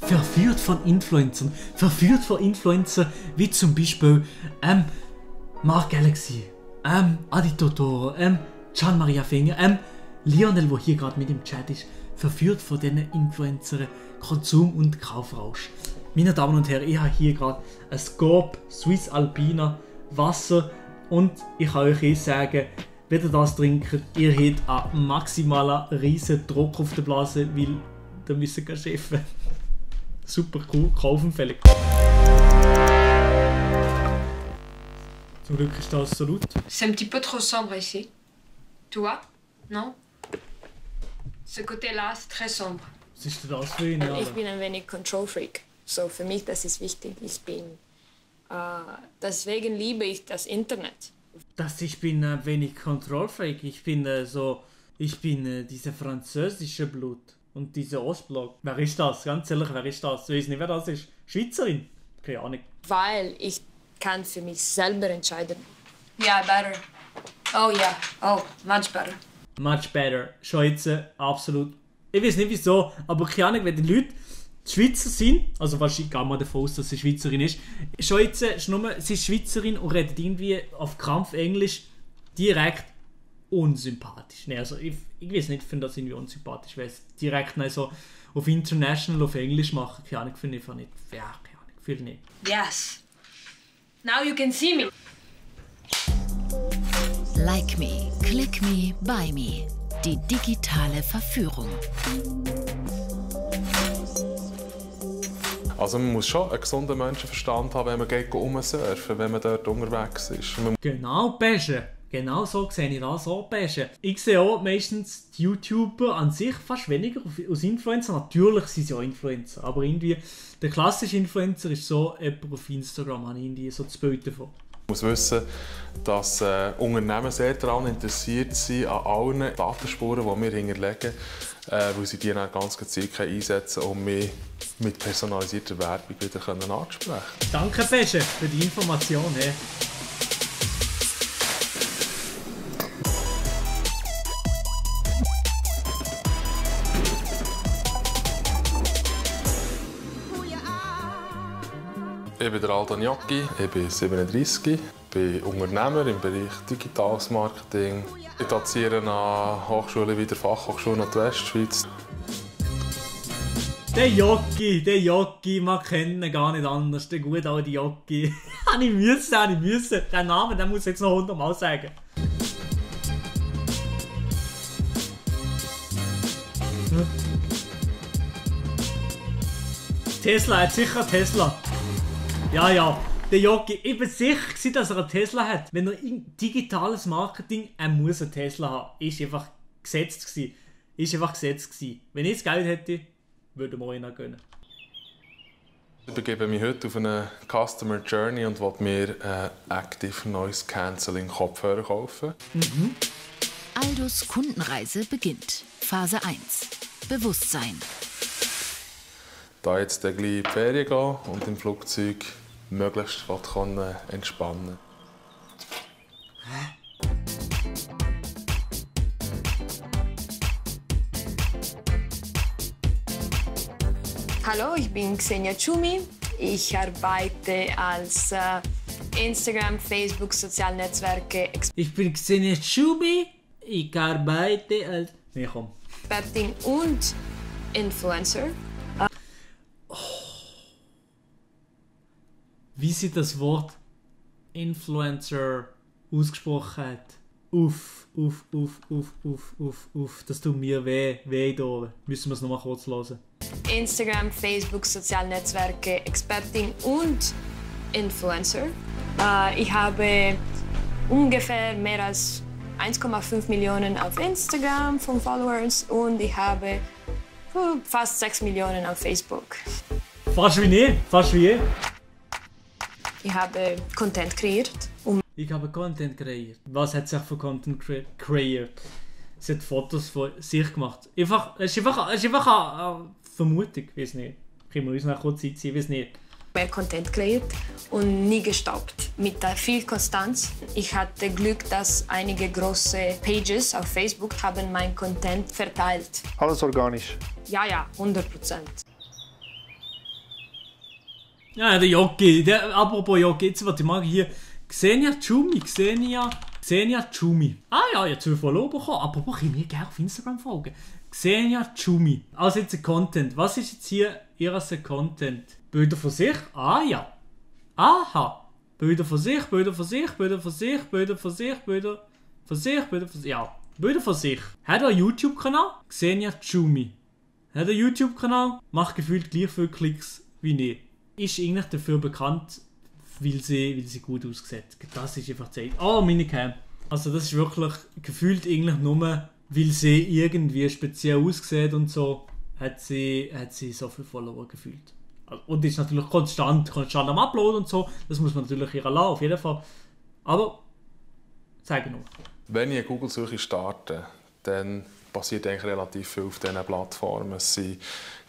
Verführt von Influencern. Verführt von Influencern wie zum Beispiel Mark Galaxy, Adi Totoro, Gian Maria Finger, Lionel, der hier gerade mit im Chat ist. Verführt von diesen Influencern. Konsum- und Kaufrausch. Meine Damen und Herren, ich habe hier gerade ein Scope Swiss Alpina Wasser und ich kann euch sagen, wenn ihr das trinkt, ihr habt einen maximalen riesen Druck auf der Blase, weil ihr müsst keine Chefs. Super cool, kaufempfällig. Zum Glück ist das so laut. C'est un petit peu trop sombre ici. Tu vois? Non? Ce côté-là, c'est très sombre. Was ist denn das für ihn? Ich bin ein wenig Control-Freak. So, für mich das ist wichtig. Deswegen liebe ich das Internet. Ich bin ein wenig Control-Freak. Ich bin diese französische Blut und diese Ostblock. Wer ist das? Ganz ehrlich, wer ist das? Ich weiß nicht, wer das ist. Schweizerin? Keine Ahnung. Weil ich kann für mich selber entscheiden. Yeah, better. Oh yeah. Oh, much better. Much better. Schon jetzt absolut. Ich weiß nicht wieso, aber keine Ahnung, wenn die Leute Schweizer sind, also wahrscheinlich gehen wir davon aus, dass sie Schweizerin ist, schon jetzt sie ist Schweizerin und redet irgendwie auf Krampf Englisch direkt unsympathisch. Nee, also ich weiß nicht, ich finde das irgendwie unsympathisch, weil es direkt so auf International auf Englisch machen, keine Ahnung, finde ich einfach nicht. Ja, keine Ahnung, fühle nicht. Yes. Now you can see me. Like me, click me, buy me. Die digitale Verführung. Also man muss schon einen gesunden Menschenverstand haben, wenn man geht rumsurfen, wenn man dort unterwegs ist. Genau, Beige. Genau so sehe ich das auch, Beige. Ich sehe auch meistens die YouTuber an sich fast weniger als Influencer. Natürlich sind sie auch Influencer, aber irgendwie der klassische Influencer ist so, jemand auf Instagram habe ich irgendwie so das Bild davon. Man muss wissen, dass Unternehmen sehr daran interessiert sind, an allen Datenspuren, die wir hinterlegen, weil sie die dann ganz gezielt einsetzen können, um mich mit personalisierter Werbung wieder anzusprechen. Danke, Pesche, für die Information. Hey. Ich bin der Aldo Gnocchi, ich bin 37, bin Unternehmer im Bereich Digitales Marketing. Ich doziere an Hochschulen wie der Fachhochschule Nordwestschweiz. Der Gnocchi, man kennt ihn gar nicht anders, der gute alte Gnocchi. Ich müssen. Den Namen, den muss ich jetzt noch 100 Mal sagen. Tesla, er hat sicher Tesla. Ja, der Gnocchi, ich bin sicher, dass er einen Tesla hat. Wenn er digitales Marketing, er muss einen Tesla haben. Ist einfach gesetzt gewesen. Wenn ich das Geld hätte, würde mir einen gönnen. Ich begebe mich heute auf eine Customer Journey und will mir Active Noise Cancelling Kopfhörer kaufen. Aldos Kundenreise beginnt. Phase 1. Bewusstsein. Da jetzt gleich in die Ferien gehen und im Flugzeug möglichst entspannen. Hallo, ich bin Xenia Tschumi. Ich arbeite als Instagram, Facebook, Sozialnetzwerke Ich bin Xenia Tschumi. Ich arbeite als... Nee, komm. Expertin und Influencer. Wie sie das Wort Influencer ausgesprochen hat. Uff. Das tut mir weh da. Müssen wir es nochmal kurz hören. Instagram, Facebook, Sozialnetzwerke, Expertin und Influencer. Ich habe ungefähr mehr als 1,5 Millionen auf Instagram von Followers und ich habe fast 6 Millionen auf Facebook. Fast wie ich. Ich habe Content kreiert. Ich habe Content kreiert. Was hat sie für Content kreiert? Sie hat Fotos von sich gemacht. Es ist einfach eine Vermutung, ich weiß nicht. Können wir uns noch kurz Zeit ziehen, ich weiß nicht. Mehr Content kreiert und nie gestoppt. Mit viel Konstanz. Ich hatte Glück, dass einige große Pages auf Facebook haben mein Content verteilt. Alles organisch? Ja, 100%. Ja, der Jockey. Apropos Jockey, jetzt warte ich mal hier. Xenia Tschumi. Ah ja, ich habe 12 Follower bekommen. Apropos, ich mir gerne auf Instagram folgen. Xenia Tschumi. Also jetzt ein Content. Was ist jetzt hier ihr Content? Bilder von sich? Ah ja. Aha. Bilder von sich. Ja. Bilder von sich. Hat er einen YouTube-Kanal? Xenia Tschumi. Hat einen YouTube-Kanal? Macht gefühlt gleich viele Klicks wie ich. Ist eigentlich dafür bekannt, weil sie gut aussieht. Das ist einfach Zeit. Oh, meine Cam. Also das ist wirklich gefühlt eigentlich nur, weil sie irgendwie speziell aussieht und so, hat sie so viele Follower gefühlt. Und ist natürlich konstant am Upload und so. Das muss man natürlich ihr lassen, auf jeden Fall. Aber, sage nur. Wenn ich eine Google-Suche starte, dann passiert eigentlich relativ viel auf diesen Plattformen. Es sind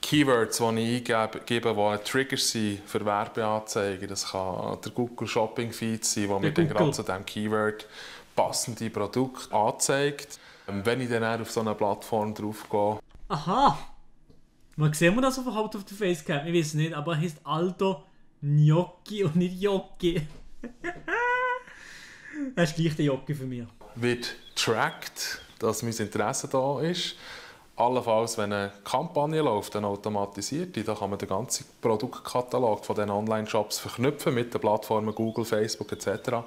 Keywords, die ich eingebe, die Triggers sind für Werbeanzeigen. Das kann der Google Shopping Feed sein, wo mir dann gerade zu diesem Keyword passende Produkte anzeigt. Wenn ich dann auf so eine Plattform draufgehe. Aha! Man sieht man das überhaupt auf der Facecam? Ich weiß nicht, aber er heißt Aldo Gnocchi und nicht Jocki. Das ist gleich der Jocki für mich. Wird tracked, dass mein Interesse da ist. Allenfalls, wenn eine Kampagne läuft, dann automatisiert die, da kann man den ganzen Produktkatalog von den Online-Shops verknüpfen mit den Plattformen Google, Facebook etc.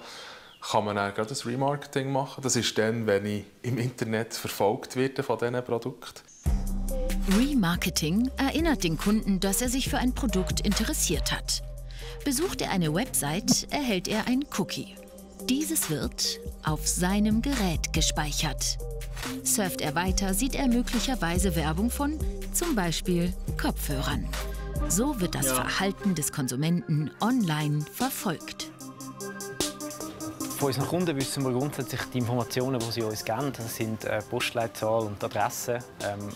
Kann man dann gerade ein Remarketing machen. Das ist dann, wenn ich im Internet verfolgt werde von diesen Produkten. Remarketing erinnert den Kunden, dass er sich für ein Produkt interessiert hat. Besucht er eine Website, erhält er ein Cookie. Dieses wird auf seinem Gerät gespeichert. Surft er weiter, sieht er möglicherweise Werbung von zum Beispiel Kopfhörern. So wird das Verhalten des Konsumenten online verfolgt. Von unseren Kunden wissen wir grundsätzlich die Informationen, die sie uns geben. Das sind Postleitzahl und Adresse.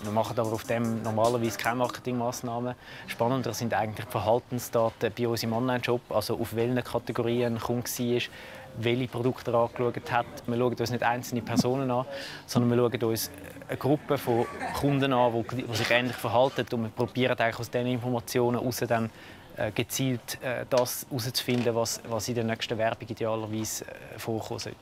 Wir machen aber auf dem normalerweise keine Marketingmaßnahmen. Spannender sind eigentlich die Verhaltensdaten bei uns im Online-Shop, also auf welchen Kategorien ein Kunde war, welche Produkte er angeschaut hat. Wir schauen uns nicht einzelne Personen an, sondern wir schauen uns eine Gruppe von Kunden an, die sich ähnlich verhalten. Und wir probieren eigentlich aus diesen Informationen heraus dann gezielt das herauszufinden, was in der nächsten Werbung idealerweise vorkommen sollte.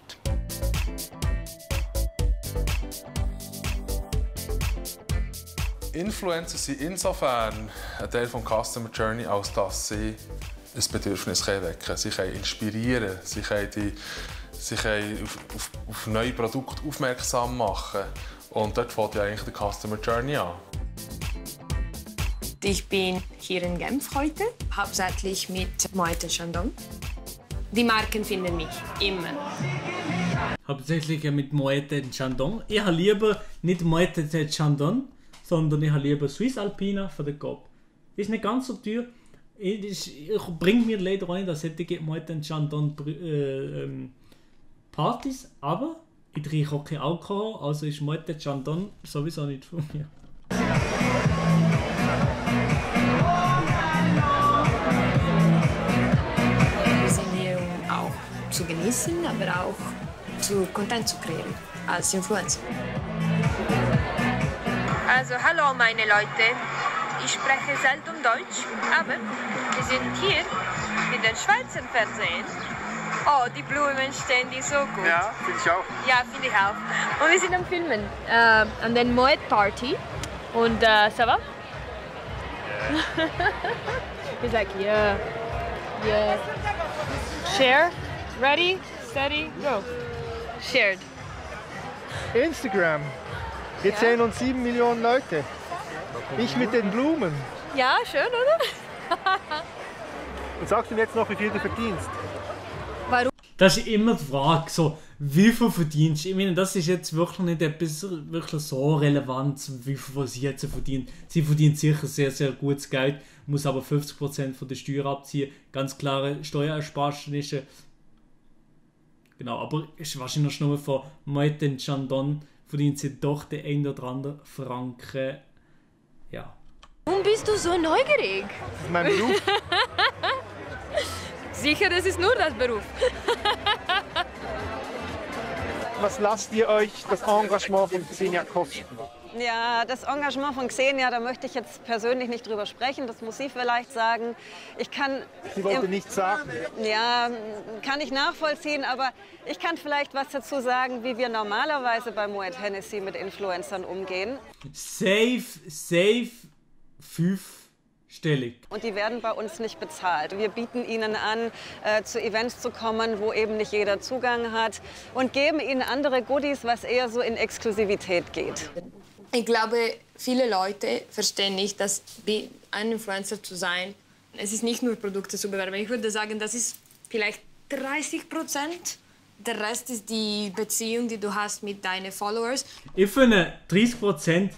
Influencer sind insofern ein Teil des Customer Journey, als dass sie ein Bedürfnis wecken können. Sie können inspirieren, sie können auf neue Produkte aufmerksam machen. Und dort fängt ja eigentlich der Customer Journey an. Ich bin hier in Genf heute, hauptsächlich mit Moët & Chandon. Die Marken finden mich immer. Hauptsächlich mit Moët & Chandon. Ich habe lieber nicht Moët & Chandon, sondern ich habe lieber Swiss Alpina von der Coop. Ist nicht ganz so teuer. Bringt mir leider auch nicht, dass hätte Moët & Chandon Partys, aber ich trinke auch keinen Alkohol, also ist Moët & Chandon sowieso nicht von mir. Wir sind hier, um auch zu genießen, aber auch zu Content zu kreieren als Influencer. Also hallo meine Leute, ich spreche selten Deutsch, aber wir sind hier mit den Schweizer Fernsehen. Oh, die Blumen stehen die so gut. Ja, finde ich auch. Ja, finde ich auch. Und wir sind am Filmen, an der Moët Party. Und ça va? He's like, yeah, yeah. Share, ready, steady, go. Shared. Instagram. Jetzt sehen uns 7 Millionen Leute. Ich mit den Blumen. Ja, schön, oder? Und sagst du jetzt noch, wie viel du verdienst? Warum? Das ist immer die Frage, so, wie viel verdienst du? Ich meine, das ist jetzt wirklich nicht etwas wirklich so relevant, wie viel sie jetzt verdient. Sie verdient sicher sehr, sehr gutes Geld, muss aber 50% von der Steuer abziehen. Ganz klare Steuerersparnisse. Genau, aber ist wahrscheinlich nur von Moët & Chandon verdient sie doch den einen oder anderen Franken. Ja. Warum bist du so neugierig? Das ist mein Beruf. Sicher, das ist nur das Beruf. Was lasst ihr euch das Engagement von Xenia kosten? Ja, das Engagement von Xenia, da möchte ich jetzt persönlich nicht drüber sprechen. Das muss sie vielleicht sagen. Sie wollte nichts sagen. Ja, kann ich nachvollziehen, aber ich kann vielleicht was dazu sagen, wie wir normalerweise bei Moet Hennessy mit Influencern umgehen. Safe 5-stellig. Und die werden bei uns nicht bezahlt. Wir bieten ihnen an, zu Events zu kommen, wo eben nicht jeder Zugang hat und geben ihnen andere Goodies, was eher so in Exklusivität geht. Ich glaube, viele Leute verstehen nicht, dass ein Influencer zu sein, es ist nicht nur Produkte zu bewerben. Ich würde sagen, das ist vielleicht 30%. Der Rest ist die Beziehung, die du hast mit deinen Followers. Ich finde 30%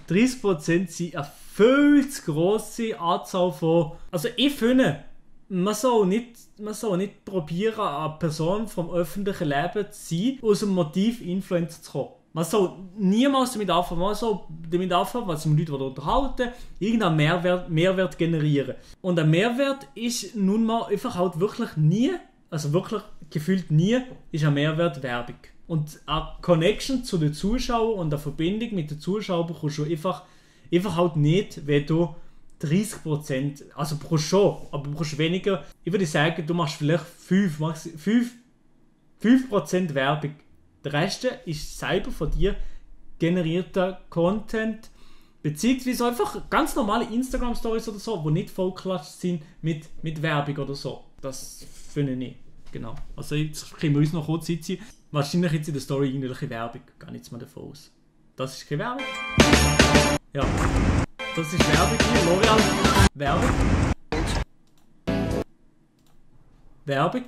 sind eine viel zu grosse Anzahl von... Also ich finde, man soll nicht probieren, eine Person vom öffentlichen Leben zu sein, aus dem Motiv Influencer zu kommen. Man soll niemals damit anfangen, was sich mit Leuten unterhalten, irgendeinen Mehrwert generieren. Und ein Mehrwert ist nun mal einfach halt wirklich nie, also wirklich gefühlt nie, ist ein Mehrwert Werbung. Und eine Connection zu den Zuschauern und eine Verbindung mit den Zuschauern bekommst du einfach halt nicht, wenn du 30%, also brauchst schon, aber du brauchst weniger. Ich würde sagen, du machst vielleicht 5% Werbung. Der Rest ist selber von dir generierter Content, beziehungsweise einfach ganz normale Instagram-Stories oder so, die nicht vollklatscht sind mit Werbung oder so. Das finde ich nicht. Genau. Also jetzt können wir uns noch kurz sitzen. Wahrscheinlich jetzt in der Story irgendwelche Werbung. Gar nichts mehr davon aus. Das ist keine Werbung. Ja. Das ist Werbung hier. L'Oreal. Werbung. Werbung.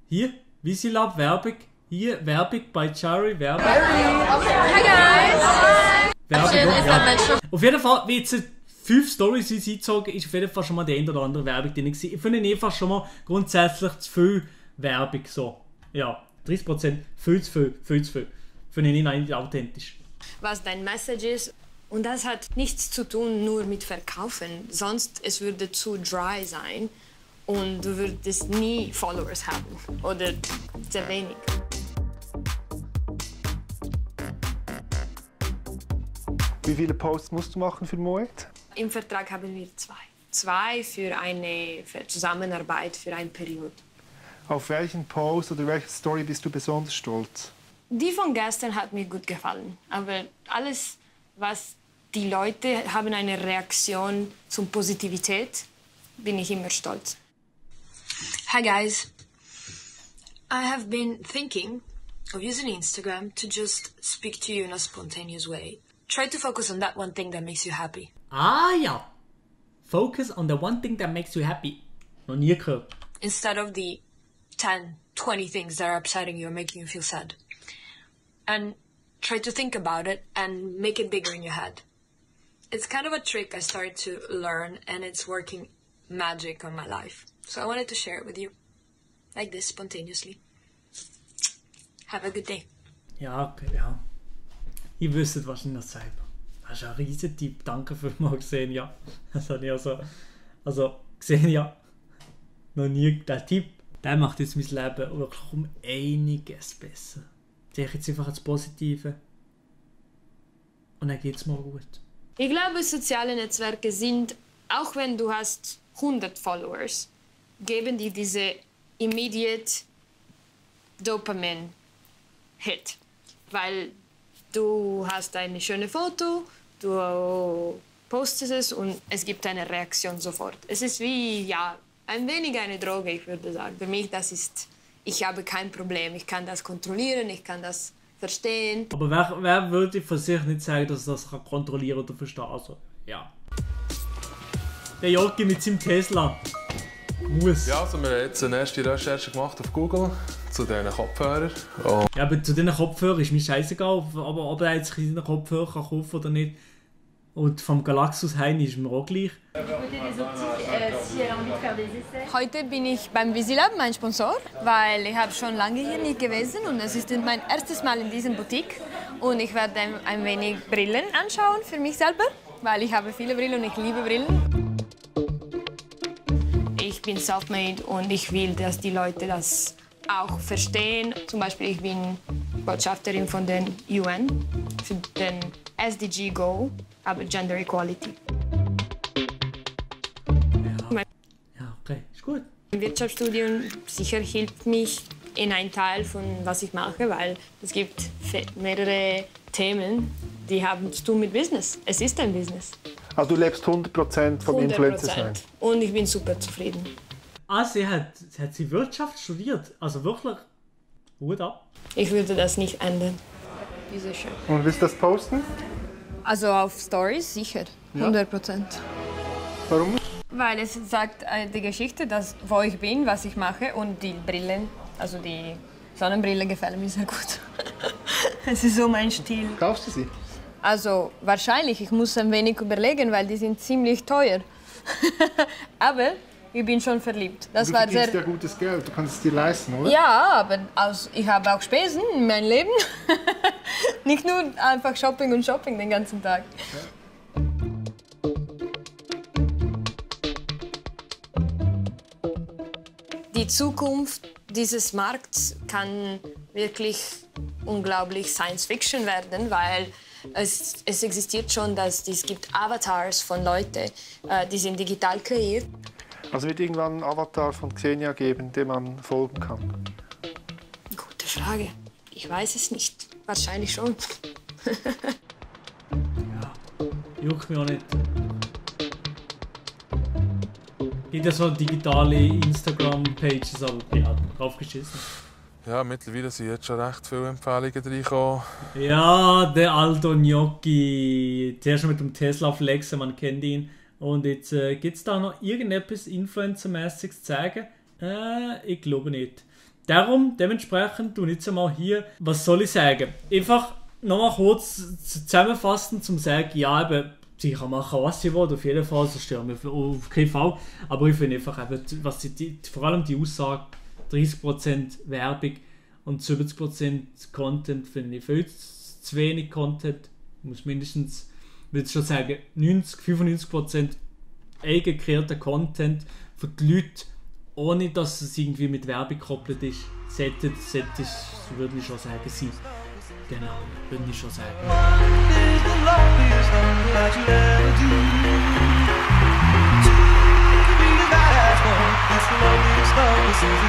Hier. Visilab. Werbung. Hier. Werbung bei Cherry. Werbung. Hi guys! Werbung. Ja. Auf jeden Fall, wie jetzt 5 Storys eingezogen ist auf jeden Fall schon mal die eine oder andere Werbung drin gewesen. Ich finde einfach schon mal grundsätzlich zu viel Werbung. So. Ja. 30% viel zu viel. Finde ich nicht authentisch. Was dein Message ist. Und das hat nichts zu tun nur mit Verkaufen. Sonst es würde zu dry sein und du würdest nie Followers haben. Oder sehr wenig. Wie viele Posts musst du machen für Moet? Im Vertrag haben wir 2. 2 für eine Zusammenarbeit für eine Periode. Auf welchen Post oder welche Story bist du besonders stolz? Die von gestern hat mir gut gefallen. Aber alles, was die Leute haben eine Reaktion zur Positivität, bin ich immer stolz. Hi guys. I have been thinking of using Instagram to just speak to you in a spontaneous way. Try to focus on that one thing that makes you happy. Ah ja. Focus on the one thing that makes you happy. Noch nie gehört. Instead of the 10, 20 things that are upsetting you or making you feel sad. And try to think about it and make it bigger in your head. It's kind of a trick I started to learn and it's working magic on my life. So I wanted to share it with you. Like this, spontaneously. Have a good day. Ja, okay, ja. Ihr wisst wahrscheinlich das selber. Das ist ein riesen Tipp. Danke vielmals, Xenia. Das habe ich also Xenia, noch nie. Der Tipp, der macht jetzt mein Leben wirklich um einiges besser. Ich sehe jetzt einfach das Positive. Und dann geht es mir gut. Ich glaube, soziale Netzwerke sind, auch wenn du hast 100 Followers, geben dir diese immediate Dopamin-Hit. Weil du hast ein schönes Foto, du postest es und es gibt eine Reaktion sofort. Es ist wie, ja, ein wenig eine Droge, ich würde sagen. Für mich, das ist, ich habe kein Problem. Ich kann das kontrollieren, ich kann das verstehen. Aber wer würde von sich nicht sagen, dass er das kontrollieren oder verstehen kann? Also, ja. Der Jogi mit seinem Tesla. Muss. Ja, also wir haben jetzt eine erste Recherche gemacht auf Google zu diesen Kopfhörern. Ja, aber zu diesen Kopfhörern ist mir scheißegal, ob er jetzt seine Kopfhörer kaufen kann oder nicht. Und vom Galaxus Heini ist mir auch gleich. Heute bin ich beim Visilab, mein Sponsor, weil ich habe schon lange hier nicht gewesen und es ist mein erstes Mal in diesem Boutique. Und ich werde ein wenig Brillen anschauen für mich selber, weil ich habe viele Brillen und ich liebe Brillen. Ich bin self-made und ich will, dass die Leute das auch verstehen. Zum Beispiel, ich bin Botschafterin von den UN für den SDG Go, aber Gender Equality. Ja, okay, ist gut. Ein Wirtschaftsstudium sicher hilft mich in einen Teil von was ich mache, weil es gibt mehrere Themen, die haben zu tun mit Business. Es ist ein Business. Also du lebst 100% vom Influencer sein. Und ich bin super zufrieden. Sie hat Wirtschaft studiert, also wirklich Hut ab. Ich würde das nicht ändern. Diese schön. Und willst du das posten? Also auf Stories sicher, 100%. Warum? Weil es sagt die Geschichte, wo ich bin, was ich mache und die Brillen, also die Sonnenbrille gefallen mir sehr gut. Es ist so mein Stil. Kaufst du sie? Also wahrscheinlich, ich muss ein wenig überlegen, weil die sind ziemlich teuer. Aber ich bin schon verliebt. Du verdienst ja gutes Geld, du kannst es dir leisten, oder? Ja, aber ich habe auch Spesen in meinem Leben. Nicht nur einfach Shopping und Shopping den ganzen Tag. Ja. Die Zukunft dieses Markts kann wirklich unglaublich Science Fiction werden, weil es existiert schon, dass es gibt Avatars von Leuten, die sind digital kreiert. Also wird irgendwann ein Avatar von Xenia geben, dem man folgen kann? Gute Frage. Ich weiß es nicht. Wahrscheinlich schon. Ja, juckt mich auch nicht. Gibt ja so digitale Instagram-Pages, aber ja, draufgeschissen. Ja, mittlerweile sind jetzt schon recht viele Empfehlungen reingekommen. Ja, der Aldo Gnocchi. Zuerst mit dem Tesla flexen, man kennt ihn. Und jetzt gibt es da noch irgendetwas Influencer-mäßiges zu sagen? Ich glaube nicht. Dementsprechend tue ich jetzt einmal hier, was soll ich sagen? Einfach nochmal kurz zusammenfassen, zum sagen, ja, eben, sie kann machen, was sie will, auf jeden Fall, das stört mich auf keinen Fall. Aber ich finde einfach, eben, vor allem die Aussage, 30% Werbung und 70% Content finde ich viel zu wenig Content. Ich muss mindestens, würde ich schon sagen, 95% eigen kreierter Content für die Leute, ohne dass es irgendwie mit Werbung gekoppelt ist. Sollte würde ich schon sagen, sein. Genau, würde ich schon sagen. It's the loneliest love, this is